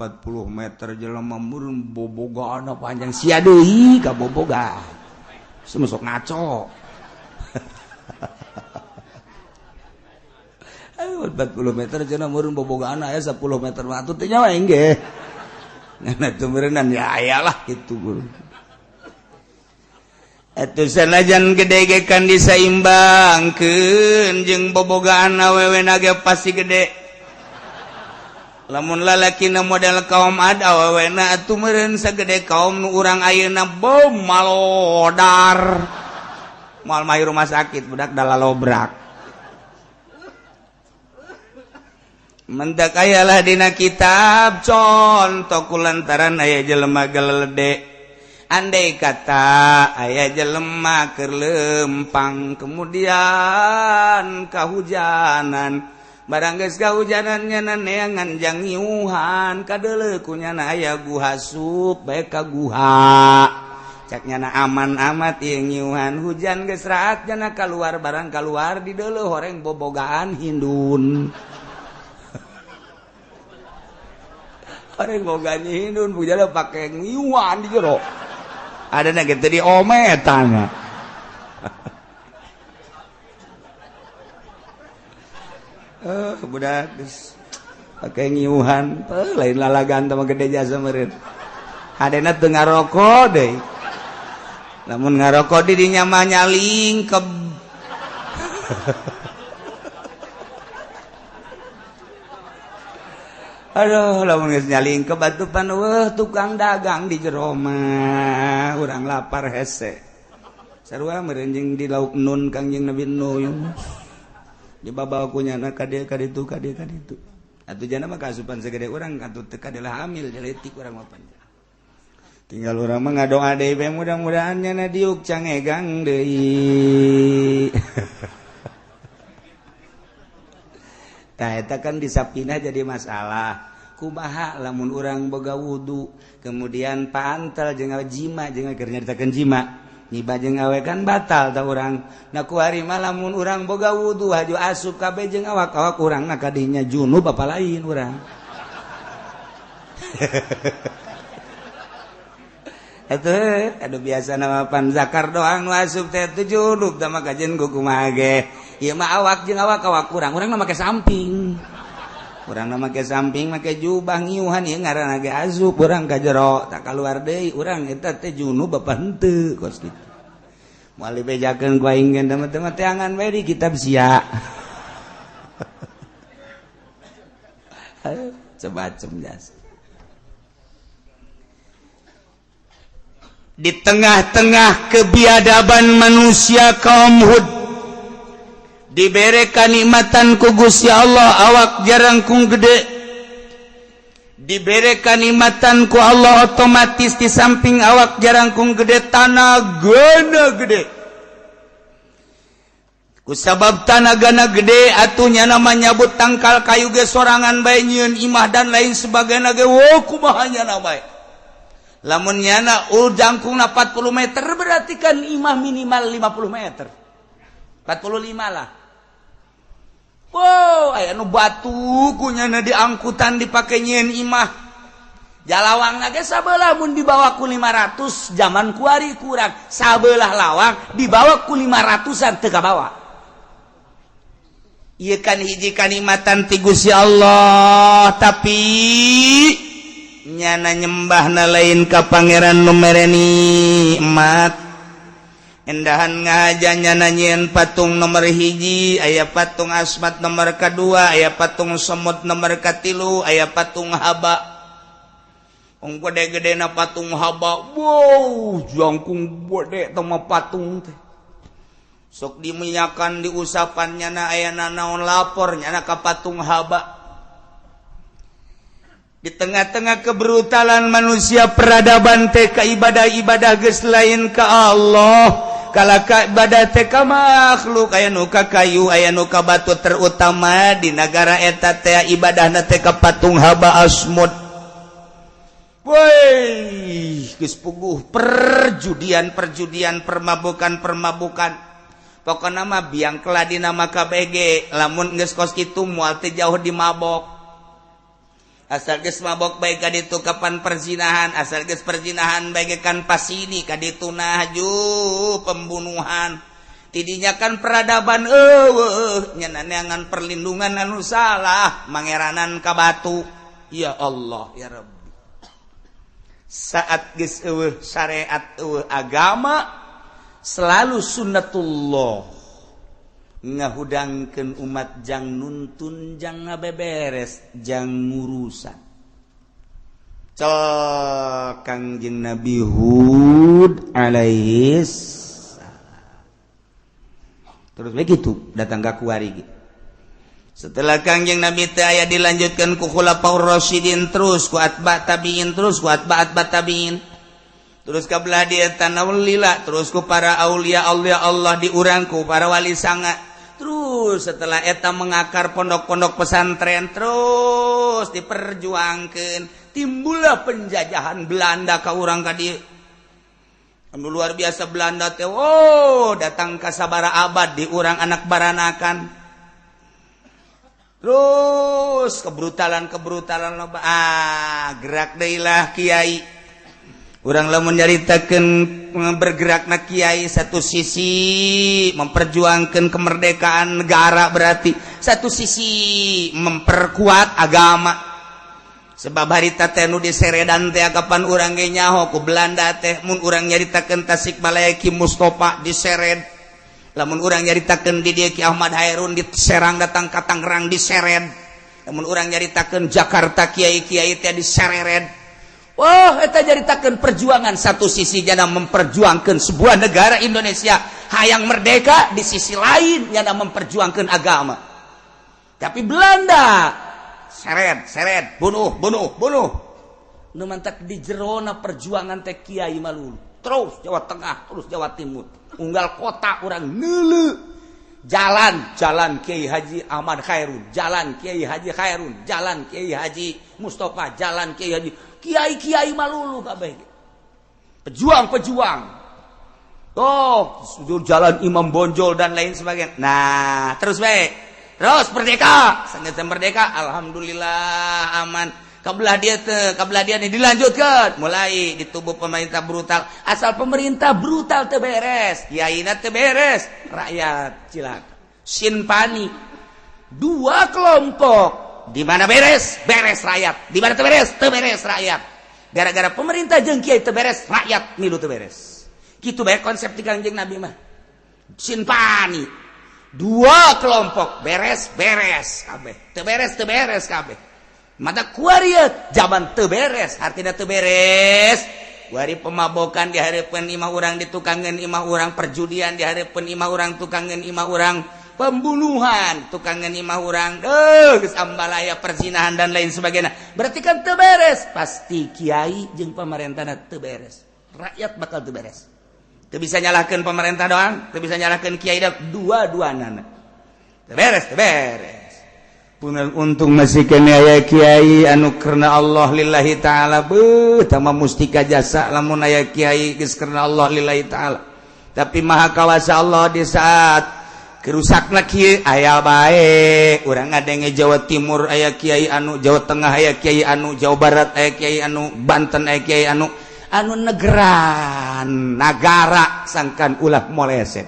40 meter jelema meureun bobogaana panjang sia deui ka boboga. Sok ngaco. Ayo 40 meter cenah meureun bobogaana aya 10 meter mah atuh teh nyawa engge. Ngan atuh meureunnan ya aya lah kitu guru. Atuh sanajan gede ge kan disaimbangkeun jeung bobogaan awewe na ge pasti gede. Lamun lalakina model kaum Ad awewena atuh meureun sagede kaum nu urang ayeuna bom malodar. Moal mahi rumah sakit budak dalalobrak. Mendak ayalah dina kitab contoh kulantaran aya jelema galede. Andai kata aya jelema keur lempang kemudian kahujanan barang geus kahujanan nyana neangan jang ngiuhan kadeuleu ku nyana aya guha sup bae ka guha cek nyana aman amat ieu ngiuhan hujan geus raat nyana kaluar barang kaluar di deuleu horeng bobogaan hindun. Horeng bobogaan hindun bujana pake ngiuhan di jero. Ada na gitu di ometan. Budak geus pake ngiuhan, lain lalagan teh gede jasa meureun. Hadena teu ngaroko deui. Lamun ngaroko di dinya mah nyalingkeb. Aduh, lamun geus nyalingkeb atuh pan eueuh tukang dagang di jero mah, urang lapar hese. Sarua meureun jeung di lauk nun Kangjeng Nabi Nuh. Dibabawa ku nyana ka dieu ka ditu ka dieu ka ditu. Atuh jana mah kaasupan sagede urang atuh teu kadelah hamil jaletik urang mah panjang. Tinggal urang mah ngadoa deui bae mudah-mudahan nyana diuk cangegang deui. Tah eta kan disapina jadi masalah. Kumaha lamun urang boga wudu kemudian pantel jeung jima jeung keur nyaritakeun jima. Nyiba jeung awe kan batal tah urang. Nah kuari mah lamun urang boga wudu haju asup kabeh jeung awak-awak urang na kadinya junub apa lain urang. Atuh aduh biasa nama pan zakar doang nu asup teh teu junub tah mah kajen ku kumaha ge. Ieu mah awak jeung awak-awak urang, urang mah make samping. Urang mah make samping make jubah ngiuhan ieu ngaranna ge asup urang ka jero tak kaluar deui urang eta teh junub apa henteu kos kitu. Moal dibejakeun ku aing ge teman-teman teangan bae di kitab sia. Cebacem jasa. Di tengah-tengah kebiadaban manusia kaum Hud diberi kanikmatan ku Gusti Allah awak jarangkung gede, diberi kanikmatan ku Allah otomatis di samping awak jarangkung gede tanagana gede. Kusabab tanagana gede atuh nyana nyabut tangkal kayu ge sorangan bae nyieun imah dan lain sebagainya ge wo kumaha nyana bae. Lamun nyana jangkungna 40 meter berarti kan imah minimal 50 meter. 45 lah. Wow, aya nu batu ku nyana diangkutan dipake nyieun imah. Jalawangna ge sabelah mun dibawa ku 500 zaman kuari kurang. Sabelah lawang dibawa ku 500-an teu kabawa. Ieu kan hiji kanikmatan ti Gusti Allah, tapi nyana nyembahna lain ka pangeran nu mere nikmat. Endahan ngaja nyana nyieun patung nomor hiji, aya patung asmat nomor kadua, aya patung semut nomor katilu, aya patung haba. Ong gede-gedena patung haba, wow, jangkung gede teh mah patung teh. Sok diminyakan diusapan nyana aya nanaon lapor nyana ka patung haba. Di tengah-tengah kebrutalan manusia peradaban teh ka ibadah-ibadah geus lain ka Allah, kala ka ibadah teh ka makhluk aya nu ka kayu aya nu ka batu, terutama di nagara eta teh ibadahna teh ka patung haba asmud. Woi, geus puguh perjudian-perjudian, permabukan-permabukan. Pokona mah biang keladi nama KBG, lamun geus kos kitu moal teh jauh di mabok. Asal geus mabok bae ka ditu kapan perzinahan, asal geus perzinahan bae kan pasini ka ditu nahju pembunuhan. Tidinya kan peradaban eueuh, nya neangan perlindungan anu salah, mangeranan ka batu. Ya Allah, ya Rabbi. Saat geus eueuh syariat, eueuh agama, selalu sunnatullah ngahudangkeun umat jang nuntun, jang ngabeberes, jang ngurusan. Cel Kangjeng Nabi Hud alaihis terus begitu datang ke kuari. Setelah Kangjeng Nabi teh aya, dilanjutkan ku Khulafaur Rasyidin, terus ku atba tabiin, terus ku atba atba tabiin, terus ka belah dia tanawlila, terus ku para aulia aulia Allah diurang ku para wali sanga. Terus setelah eta mengakar pondok-pondok pesantren, terus diperjuangkan, timbullah penjajahan Belanda ke urang ka dieu. Anu luar biasa Belanda teh, oh, datang ke sabara abad di urang anak baranakan. Terus kebrutalan-kebrutalan loba. Ah, gerak deui lah kiai. Urang lamun nyaritakeun bergerakna kiai, satu sisi memperjuangkan kemerdekaan negara, berarti satu sisi memperkuat agama, sebab harita teh nu diseredan teh kapan urang ge nyaho ku Belanda teh. Mun urang nyaritakeun Tasikmalaya, Ki Mustofa disered. Lamun urang nyaritakeun di dieu Ki Ahmad Hairun diserang, datang ka Tangerang disered. Lamun urang nyaritakeun Jakarta, kiai-kiai teh diserered. Wah, eta nyaritakeun perjuangan, satu sisi jana memperjuangkan sebuah negara Indonesia hayang merdeka, di sisi lain jana memperjuangkan agama. Tapi Belanda seret, seret, bunuh, bunuh, bunuh. Nu mantak di jerona perjuangan teh kiai malulu. Terus Jawa Tengah, terus Jawa Timur. Unggal kota urang neuleu jalan jalan Kiai Haji Ahmad Khairun, jalan Kiai Haji Khairun, jalan Kiai Haji Mustafa, jalan Kiai Haji, kiai-kiai malulu kabeh. Pejuang-pejuang. Oh, jalan Imam Bonjol dan lain sebagainya. Nah, terus baik. Terus merdeka, sangat merdeka, alhamdulillah aman. Kabelah dia teh, kabelah dia nih dilanjutkan. Mulai di tubuh pemerintah brutal. Asal pemerintah brutal teu beres, kiaina teu beres, rakyat cilaka. Sinpani. Dua kelompok. Di mana beres, beres rakyat. Di mana teu beres, teu beres rakyat. Gara-gara pemerintah jeung kiai teu beres, rakyat milu teu beres. Gitu bae konsep di Kangjeng Nabi mah. Sinpani. Dua kelompok beres, beres kabeh. Teu beres, teu beres kabeh. Mata kuari zaman teu beres, artinya teu beres. Kuari pemabokan di hareupeun imah urang, ditukangeun imah urang, perjudian di hareupeun imah urang, tukangeun imah urang, pembunuhan tukangeun imah urang, geus ambalaya perzinahan dan lain sebagainya. Berarti kan teu beres, pasti kiai jeung pemerintah teu beres. Rakyat bakal teu beres. Teu bisa nyalahkeun pemerintah doang, teu bisa nyalahkeun kiai, dua-duanana. Teu beres, teu beres. Untung masih kene aya kiai anu karena Allah lillahi ta'ala. Beuh, tama mustika jasa lamun aya kiai geus karena Allah lillahi ta'ala. Tapi maha kawasa Allah, di saat kerusakna kieu aya bae urang ngadenge Jawa Timur aya kiai anu, Jawa Tengah aya kiai anu, Jawa Barat aya kiai anu, Banten aya kiai anu, anu negeran nagara sangkan ulah moleset.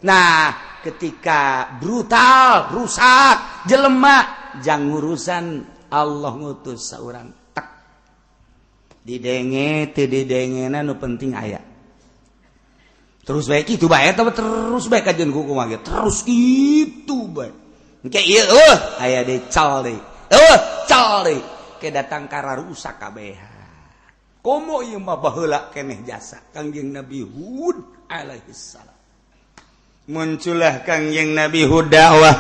Nah, ketika brutal rusak jelema jang urusan, Allah ngutus seorang tak didenge teu didengena, nu penting aya terus baik itu bae, terus bae kajian kuku mah terus gitu bae. Engke ieu eueuh, aya deui, cal deui, eueuh, cal deui, ke datang kara rusak kabeh. Komo ieu mah baheula keneh jasa Kangjeng Nabi Hud alaihi salam. Muncullah Kangjeng Nabi Hud, dakwah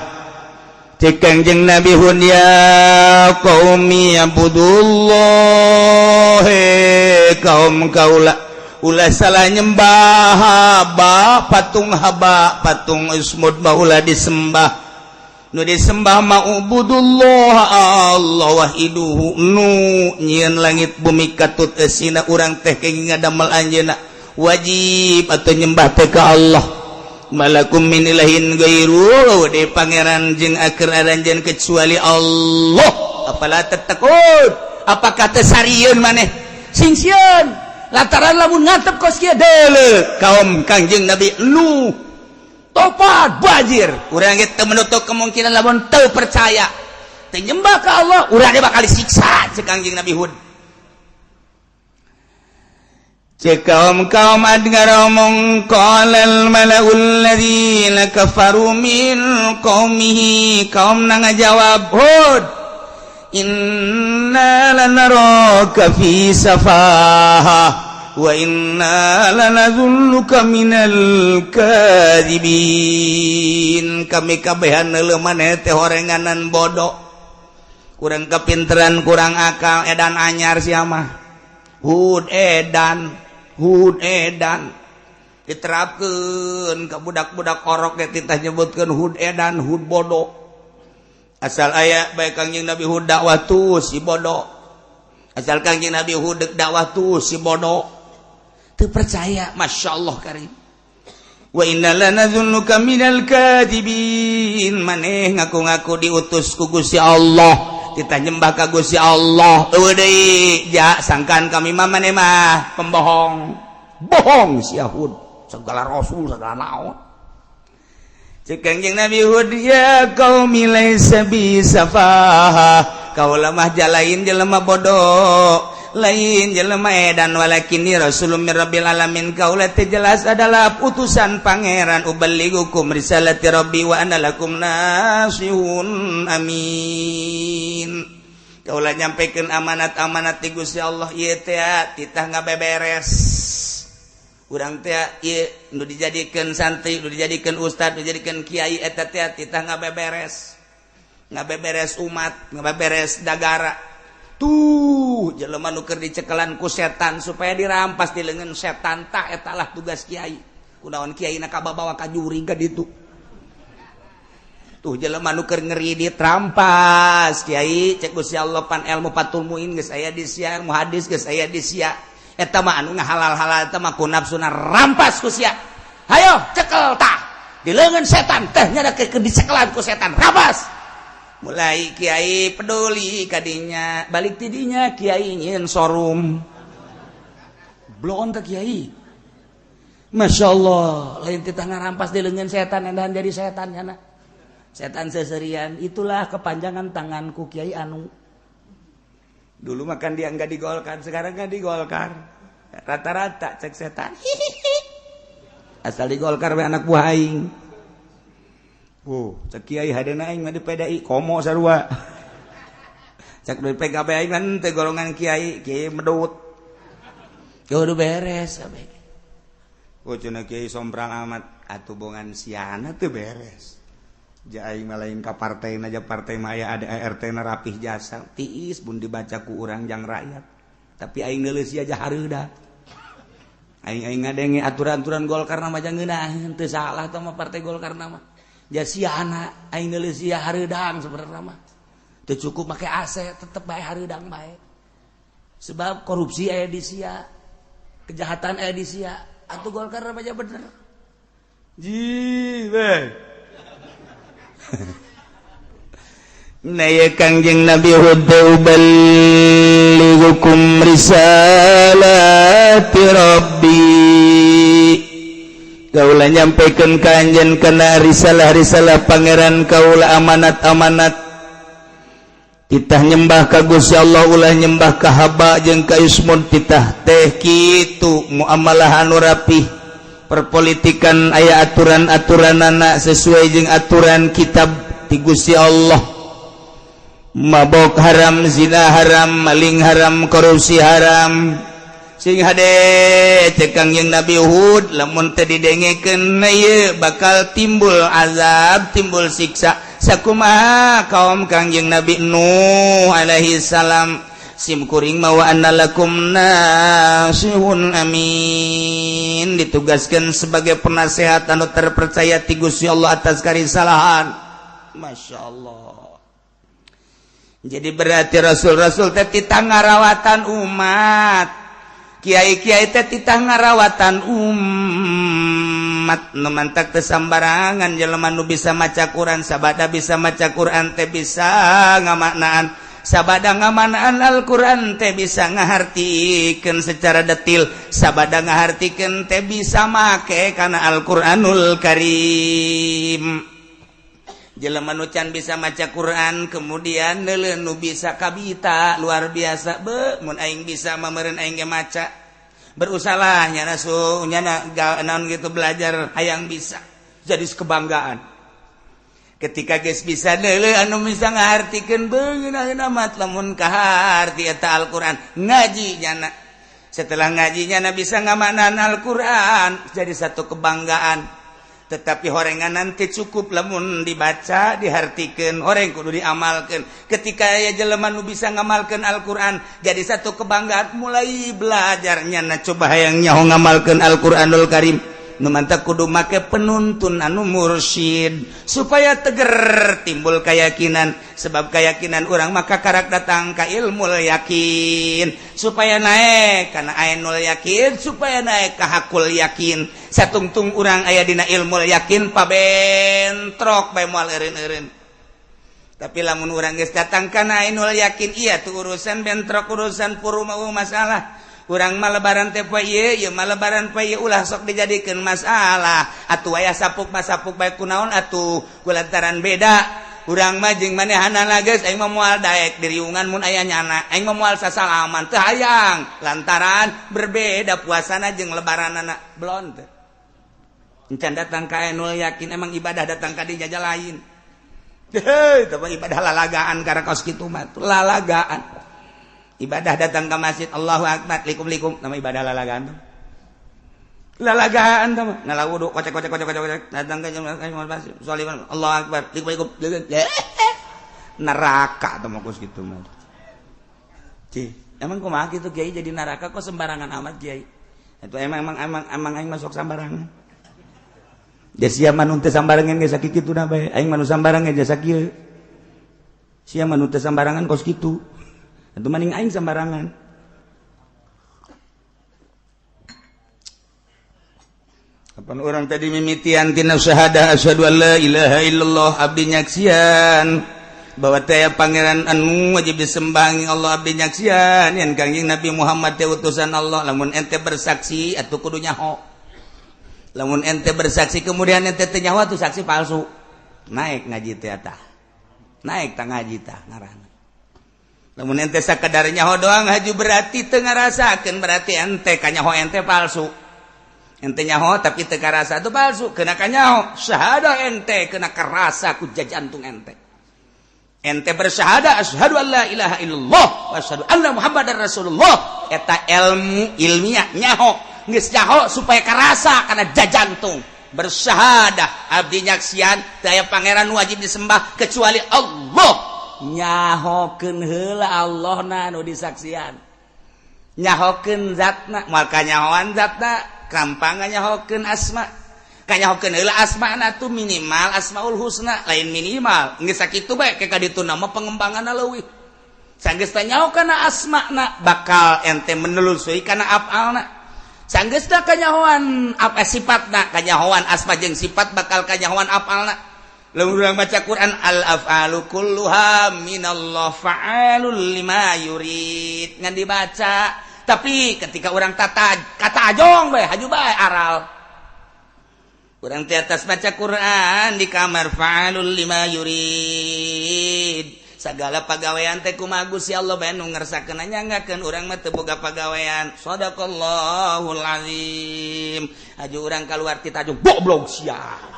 ti Kangjeng Nabi Hud, "Ya qaumi ibudullah, kaum kaula, ulah salah nyembah haba, patung haba, patung ismud mah ulah disembah. Nu disembah ma ubudullah Allah wahiduhu, nu nyieun langit bumi katut esina. Urang teh kenging ngadamel anjeunna, wajib atau nyembah teh ka Allah. Malakum min ilahin gairu, de pangeran jeung aker aranjeun kecuali Allah." Afala tattaqun, apakah teu sarieun maneh? Sing sieun, lantaran lamun ngatep kos kieu deuleu kaum Kangjeng Nabi Nuh, topan banjir. Urang ge teu menutup kemungkinan lamun teu percaya, teu nyembah ka Allah, urang ge bakal disiksa, cek Kangjeng Nabi Hud. Cek kaum kaum Ad ngaromong, qalal mala'ul ladzina kafaru min qaumihi, kaum na ngajawab, "Hud, inna lanaraka fi safaha wa inna lanadzunnuka minal kadzibin." Kami kabehan neuleuh maneh teh horenganan bodoh, kurang kepinteran, kurang akal, edan anyar sia mah, Hud, edan Hud, edan. Diterapkan ke budak-budak orok ge titah nyebutkeun Hud edan, Hud bodoh. Asal aya bae Kangjeng Nabi Hud dakwah tuh si bodoh, asal Kangjeng Nabi Hud deuk dakwah tuh si bodoh, teu percaya. Masya Allah karim. Wa inna lanadzunnuka minal kadibin. Maneh ngaku-ngaku diutus ku Gusti Allah, kita nyembah ka Gusti Allah, eueuh deui ja sangkaan kami mah maneh mah pembohong. Bohong si Hud, segala rasul segala naon. Cek Kangjeng Nabi Hud, ya qaumi laisa bi safaha, kaula mah jalain jelema bodoh, lain jelema edan, walakinni rasulun min rabbil alamin, kaula teh jelas adalah utusan pangeran, uballighukum risalati rabbi wa ana lakum nasihun amin. Kaula nyampaikan amanat-amanat ti Gusti Allah. Ieu teh titah ngabeberes urang teh ieu nu dijadikeun santri, nu dijadikeun ustad, nu dijadikeun kiai, eta teh titah ngabeberes, ngabeberes umat, ngabeberes dagara. Tuh jelema nu keur dicekelan ku setan supaya dirampas di leungeun setan, tah etalah tugas kiai. Kunaon kiai na kababawa ka jurig ka ditu? Tuh jelema nu keur ngeridit rampas kiai. Cek Gusti Allah, pan ilmu Fathul Muin geus aya di sia, ilmu hadis geus aya di sia, eta mah anu ngahalal-halal eta mah ku nafsuna rampas ku sia. Hayo cekel tah di leungeun setan teh, nya keur dicekelan ku setan, rampas. Mulai kiai peduli kadinya, balik tidinya kiai nyieun showroom blon teh kiai. Masya Allah, lain titah ngarampas di leungeun setan, endahan jadi setan nyana, setan seserian. Itulah kepanjangan tanganku kiai anu dulu makan dia nggak digolkan, sekarang kan digolkar rata-rata. Cek setan, asal digolkar we anak buah aing. Oh, cek kiai hadena aing mah di PDI komo sarua. Cek di PKB aing mah teh golongan kiai, kiai medut. Kudu beres kabeh. Oh, cenah kiai somprang amat atuh bongan siana teu beres. Ja aing mah lain ka partai aja, partai mah aya ADART na rapih jasa tiis bun dibaca ku urang jang rakyat. Tapi aing neuleus aja hareuda. Aing aing ngadenge aturan-aturan Golkar mah ngeunaheun, teu salah tah mah partai Golkar mah. Ja siana aing neuleus sia hareudang sebenarnya mah. Teu cukup make AC tetep bae hareudang bae. Sebab korupsi aya di sia, kejahatan aya di sia. Atuh Golkar mah bener. Ji we. Nah ya Kangjeng Nabi Hud, uballighukum risalati rabbi, kaula nyampaikan ka anjeun kana risalah-risalah pangeran kaula, amanat-amanat, titah nyembah ka Gusti Allah, ulah nyembah ka haba jeung ka ismud. Titah teh kitu, muamalah anu rapih, perpolitikan aya aturan-aturanana sesuai jeung aturan kitab ti Gusti Allah. Mabok haram, zina haram, maling haram, korupsi haram. Sing hade, cek Kangjeng Nabi Hud, lamun teu didengekeun ieu bakal timbul azab, timbul siksa, sakumaha kaum Kangjeng Nabi Nuh alaihi salam. Sim kuring mah wa anna lakum nasihun amin, ditugaskan sebagai penasehat anu terpercaya ti Gusti Allah atas karisalahan. Masya Allah. Jadi berarti rasul-rasul teh titah ngarawatan umat, kiai-kiai teh titah ngarawatan umat. Nu mantak teu sambarangan jelema nu bisa maca Quran, sabada bisa maca Quran teh bisa ngamaknaan. Sabada ngamaknaan Al-Quran teh bisa ngahartikeun secara detil, sabada ngahartikeun teh bisa make kana Al-Quranul Karim. Jelema nu can bisa maca Quran, kemudian neuleuh nu bisa kabita luar biasa, be mun aing bisa mah meureun aing ge maca. Berusahalah nyana su nyana naon gitu, belajar hayang bisa jadi kebanggaan. Ketika geus bisa, neuleuh anu bisa ngahartikeun, beungeun amat lamun kaharti eta Al-Quran. Ngaji nyana, setelah ngaji nyana bisa ngamaknaan Al-Quran, jadi satu kebanggaan. Tetapi horengan nanti cukup lamun dibaca dihartikan, horeng kudu diamalkan. Ketika ya jelema nu bisa ngamalkan Al-Quran, jadi satu kebanggaan. Mulai belajarnya, nah, coba hayang nyaho ngamalkan Al-Quranul Karim, nu mantak kudu make penuntun anu mursyid supaya teger timbul keyakinan. Sebab keyakinan orang maka karak datang ka ilmu yakin supaya naik karena ainul yakin, supaya naik ke hakul yakin. Satungtung urang aya dina ilmu yakin, pabentrok bae moal eureun-eureun. Tapi lamun urang geus datang kana ainul yakin, iya tuh urusan bentrok, urusan puru mau masalah. Urang mah lebaran teh poe ieu, ieu mah lebaran poe ieu, ulah sok dijadikeun masalah atuh. Aya sapuk mah sapuk bae, kunaon atuh kulantaran beda urang mah jeung manehanana. Geus, aing mah moal daek diriungan mun aya nyana, aing mah moal sasalaman, teu hayang lantaran berbeda puasana jeung lebaranana. Belon teh encan datang ka ainul yakin. Emang ibadah datang ka dinya lain. Heuh, teh ibadah lalagaan karena kos kitu mah lalagaan. Ibadah datang ke masjid, Allahu akbar, likum likum, nama ibadah lalagaan tuh, lalagaan tuh. Ngala wudu, kocek kocek kocek kocek kocek, datang ke masjid, sholiman, Allahu akbar, likum likum, neraka tuh mau gitu mah. Cih, emang kumaha gitu, kiai, jadi neraka? Kok sembarangan amat, kiai itu? Emang emang emang emang aing masuk sembarangan. Ya sia mah nu teu sambarangan geus sakitu na bae, aing mah nu sambarangan jasa kieu. Sia mah nu teu sambarangan kos kitu. Itu maning aing sembarangan. Kapan orang tadi mimitian tina syahadah, asyhadu an la ilaha illallah, abdi nyaksian bahwa taya pangeran anu wajib disembahangi Allah, abdi nyaksian yang Kangjeng Nabi Muhammad teh utusan Allah. Lamun ente bersaksi atuh kudu nyaho. Lamun ente bersaksi kemudian ente teu nyaho, atuh saksi palsu. Naik ngaji teh tah, naik tah ngaji tah ngaranna. Lamun ente sakadar nyaho doang, haju berarti teu ngarasakeun, berarti ente kanyaho ente palsu. Ente nyaho tapi teu karasa itu palsu. Kena kanyaho syahadah ente kena kerasa ku jantung ente. Ente bersyahadah asyhadu an la ilaha illallah wa asyhadu anna muhammadar rasulullah, eta ilmu ilmiah. Nyaho, geus nyaho supaya karasa kana jajantung. Bersyahadah, abdi nyaksian daya pangeran wajib disembah kecuali Allah. Nyahokeun heula Allah na nu disaksian, nyahokeun zatna. Moal kanyahoan zatna, gampang nyahokeun asma. Kanyahokeun heula asmana tuh, minimal asmaul husna. Lain minimal, geus sakitu bae ke ka ditu nama pengembanganna leuwih. Sanggeus teh nyaho kana asmana, bakal ente menelusuri kana afalna. Sanggeus teh kanyahoan apa sifatna, kanyahoan asma jeung sifat, bakal kanyahoan afalna. Lamun urang baca Quran, al af'alu kulluha minallah fa'alul lima yurid, ngan dibaca. Tapi ketika orang tata kata ajong bae, haju bae aral. Urang di atas baca Quran di kamar, fa'alul lima yurid, segala pagawean teh kumaha Gusti Allah bae nu ngersakeun, nyanggakeun urang mah teu boga pagawean. Sadaqallahul azim. Haju urang keluar ti tajung, goblok sia.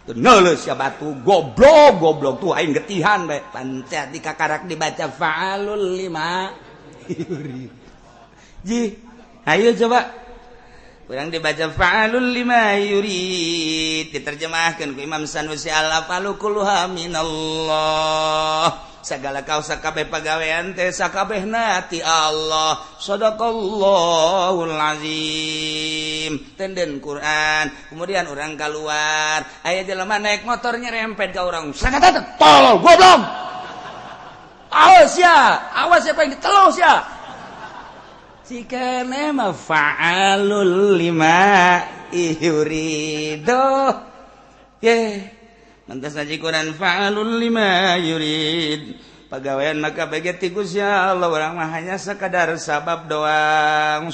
Neuleuh sia batu, goblok goblok tuh, aing getihan bae. Pancat di kakarak dibaca fa'alul lima yurid. Ji, ayo coba urang dibaca fa'alul lima yurid, diterjemahkan ku Imam Sanusi, al afalu kulluha minallah, segala kau sakabeh pagawean teh sakabehna ti Allah. Sadaqallahul azim. Tenden Quran, kemudian orang keluar, aya jelema naik motor nyerempet ka urang, sakata, tolol, goblok, awas ya, awas siapa yang ditelos ya. Si mah fa'alul lima yurido. Ye, mantas ngaji Quran, fa'alul lima yurid. Pagawean maka bege ti Gusti Allah, urang mah hanya sekadar sabab doang.